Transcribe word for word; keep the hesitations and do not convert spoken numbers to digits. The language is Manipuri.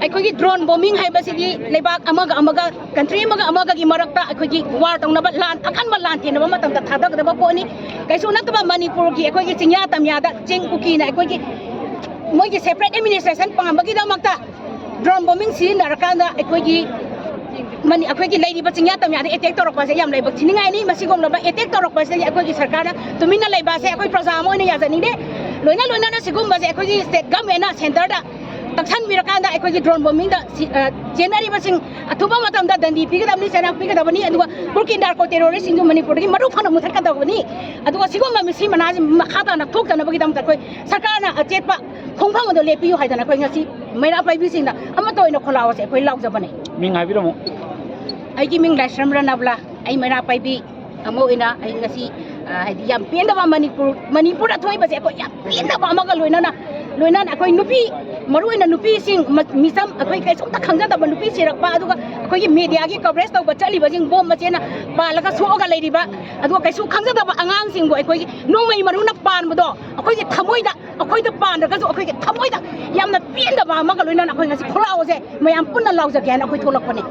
ꯑꯩꯈꯣꯏꯒꯤ drone bombing ꯍꯥꯏꯕꯁꯤꯗꯤ ꯂꯩꯕꯥꯛ ꯑꯃꯒ ꯑꯃꯒ, country ꯑꯃꯒ ꯑꯃꯒꯒꯤ ꯃꯔꯛꯇ ꯑꯩꯈꯣꯏꯒꯤ war ꯇꯧꯅꯕ, ꯂꯥꯟ, ꯑꯀꯟꯕ ꯂꯥꯟ ꯊꯦꯡꯅꯕ ꯃꯇꯝꯗ ꯊꯥꯗꯒꯗꯕ ꯄꯣꯠꯅꯤ꯫ ꯀꯩꯁꯨ ꯅꯠꯇꯕ ꯃꯅꯤꯄꯨꯔꯒꯤ ꯑꯩꯈꯣꯏꯒꯤ ꯆꯤꯡꯌꯥ ꯇꯝꯌꯥꯗ ꯆꯤꯡ ꯀꯨꯀꯤꯅ ꯑꯩꯈꯣꯏꯒꯤ ꯃꯣꯏꯒꯤ separate administration ꯄꯥꯝꯕꯒꯤꯗꯃꯛꯇ drone bombing ꯁꯤꯖꯤꯟꯅꯔꯀꯥꯟꯗ ꯑꯩꯈꯣꯏꯒꯤ ꯃꯅꯤ-, ꯑꯩꯈꯣꯏꯒꯤ ꯂꯩꯔꯤꯕ ꯆꯤꯡꯌꯥ ꯇꯝꯌꯥꯗ attack ꯇꯧꯔꯛꯄꯁꯦ ꯌꯥꯝ ꯂꯥꯏꯕꯛ ꯊꯤꯅꯤꯡꯉꯥꯏꯅꯤ꯫ ꯃꯁꯤꯒꯨꯝꯂꯕ attack ꯇꯧꯔꯛꯄꯁꯤꯗꯗꯤ ꯑꯩꯈꯣꯏꯒꯤ ꯁꯔꯀꯥꯔꯅ ꯇꯨꯃꯤꯟꯅ ꯂꯩꯕ ꯑꯁꯦ ꯑꯩꯈꯣꯏ ꯄ꯭ꯔꯖꯥ ꯑꯃ ꯑꯣꯏꯅ ꯌꯥꯖꯅꯤꯡꯗꯦ꯫ ꯂꯣꯏꯅ ꯂꯣꯏꯅꯅ ꯁꯤꯒꯨꯝꯕꯁꯦ ꯑꯩꯈꯣꯏꯒꯤ state government ꯅ centre ꯗ ꯇꯛꯁꯟꯕꯤꯔꯀꯥꯟꯗ ꯑꯩꯈꯣꯏꯒꯤ drone bombing ꯗ ꯁꯤ-, ꯑ, ꯆꯦꯟꯅꯔꯤꯕꯁꯤꯡ ꯑꯊꯨꯕ ꯃꯇꯝꯗ ꯗꯟꯗꯤ ꯄꯤꯒꯗꯕꯅꯤ, ꯆꯩꯔꯥꯛ ꯄꯤꯒꯗꯕꯅꯤ꯫ ꯑꯗꯨꯒ ꯀꯨꯀꯤ narco terrorist ꯁꯤꯡꯁꯨ ꯃꯅꯤꯄꯨꯔꯗꯒꯤ ꯃꯔꯨ ꯐꯅ ꯃꯨꯊꯠꯀꯗꯕꯅꯤ꯫ ꯑꯗꯨꯒ ꯁꯤꯒꯨꯝꯕ ꯃꯁꯤ ꯃꯅꯥꯁꯤ ꯃꯈꯥ ꯇꯥꯅ ꯊꯣꯛꯇꯅꯕꯒꯤꯗꯃꯛꯇ ꯑꯩꯈꯣꯏ ꯁꯔꯀꯥꯔꯅ ꯑꯆꯦꯠꯄ ꯈꯣꯡꯐꯝ ꯑꯗꯣ ꯂꯦꯞꯄꯤꯌꯨ ꯍꯥꯏꯗꯅ ꯑꯩꯈꯣꯏ ꯉꯁꯤ ꯃꯩꯔꯥ ꯄꯥꯏꯕꯤꯁꯤꯡꯗ ꯑꯃꯠꯇ ꯑꯣꯏꯅ ꯈꯣꯜꯂꯥꯎ ꯑꯁꯦ ꯑꯩꯈꯣꯏ ꯂꯥꯎꯖꯕꯅꯦ꯫ ꯃꯤꯡ ꯍꯥꯏꯕꯤꯔꯝꯃꯨ꯫ ꯑꯩꯒꯤ ꯃꯤꯡ ꯂꯥꯏꯁ꯭ꯔꯝ ꯔꯅꯕꯂꯥ, ꯑꯩ ꯃꯩꯔꯥ ꯄꯥꯏꯕꯤ ꯑꯃ ꯑꯣꯏꯅ ꯑꯩ ꯉꯁꯤ, ꯑ, ꯍꯥꯏꯗꯤ ꯌꯥꯝ ꯄꯦꯟꯗꯕ ꯃꯅꯤꯄꯨꯔ, ꯃꯅꯤꯄꯨꯔꯗ ꯊꯣꯛꯏꯕꯁꯦ ꯑꯩꯈꯣꯏ ꯌꯥꯝ ꯄꯦꯟꯗꯕ ꯑꯃꯒ ꯂꯣꯏꯅꯅ, ꯂꯣꯏꯅꯅ ꯑꯩꯈꯣꯏ ꯅꯨꯄꯤ, ꯃꯔꯨ ꯑꯣꯏꯅ ꯅꯨꯄꯤꯁꯤꯡ, ꯃ-, ꯃꯤꯆꯝ, ꯑꯩꯈꯣꯏ ꯀꯩꯁꯨꯝꯇ ꯈꯪꯖꯗꯕ ꯅꯨꯄꯤ ꯁꯤꯔꯛꯄ, ꯑꯗꯨꯒ ꯑꯩꯈꯣꯏꯒꯤ media ꯒꯤ coverage ꯇꯧꯕ ꯆꯠꯂꯤꯕꯁꯤꯡ bomb ꯃꯆꯦꯅ ꯄꯥꯜꯂꯒ ꯁꯣꯛꯑꯒ ꯂꯩꯔꯤꯕ, ꯑꯗꯨꯒ ꯀꯩꯁꯨ ꯈꯪꯖꯗꯕ ꯑꯉꯥꯡꯁꯤꯡꯕꯨ ꯑꯩꯈꯣꯏꯒꯤ ꯅꯣꯡꯃꯩ ꯃꯔꯨꯅ ꯄꯥꯟꯕꯗꯣ ꯑꯩꯈꯣꯏꯒꯤ ꯊꯃꯣꯏꯗ, ꯑꯩꯈꯣꯏꯗ ꯄꯥꯟꯗ꯭ꯔꯒꯁꯨ ꯑꯩꯈꯣꯏꯒꯤ ꯊꯃꯣꯏꯗ ꯌꯥꯝꯅ ꯄꯦꯟꯗꯕ ꯑꯃꯒ ꯂꯣꯏꯅꯅ ꯑꯩꯈꯣꯏ ꯉꯁꯤ ꯈꯣꯜꯂꯥꯎ ꯑꯁꯦ ꯃꯌꯥꯝ ꯄꯨꯟꯅ ꯂꯥꯎꯖꯒꯦ ꯍꯥꯏꯅ ꯑꯩꯈꯣꯏ ꯊꯣꯛꯂꯛꯄꯅꯦ꯫